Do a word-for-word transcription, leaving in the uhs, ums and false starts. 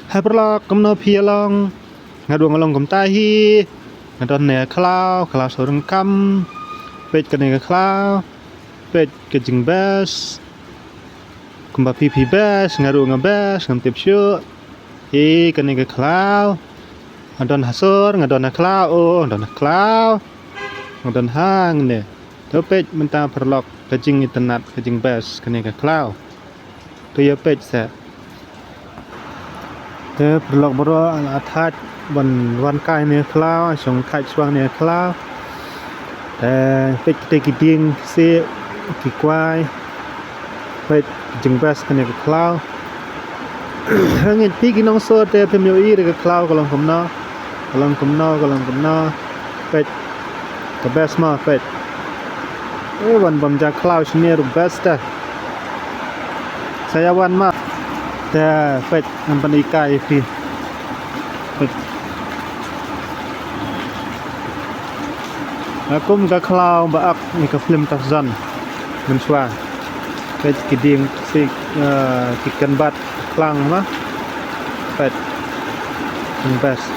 Hai paralok, kumno phi ïa long? Nga ruh nga long kumta hi. Nga don ne ka khlaw, khlaw sawdong kam. Peit kane ka khlaw. Peit ka jingbest. Kumba phi phi best, nga ruh nga best, ngam tip shuh. Hi kane ka khlaw. Nga don ha sur, nga don ha khlaw, oh, nga don ha khlaw. Nga don hangne. To peit mynta paralok ka jingitynnad, ka jingbest kane ka khlaw. To ïa peit seh. Te paralok baroh, la thait ban wan kai ne khlaw, shong thait shwa ne khlaw. Te peit kita ki dieng, ki siej, ki kwai. Peit jingbest kane ka khlaw. Ngeit phi ki nongshun te phim ïohi re ka khlaw ka long kumno. Ka long kumno, ka long kumno. Peit. Ka best ma, peit. Eh, wan bam ja khlaw shane ruh best te. Sa ïa wan ma. Te, peit, ngan pynhikai ïa phi. Peit. Nga kum ka khlaw ba ak ïa ka film Tarzan. Mynshuwa. Peit ki dieng, ki siej, eh, ki kynbat khlang ma. Peit. Jingbest.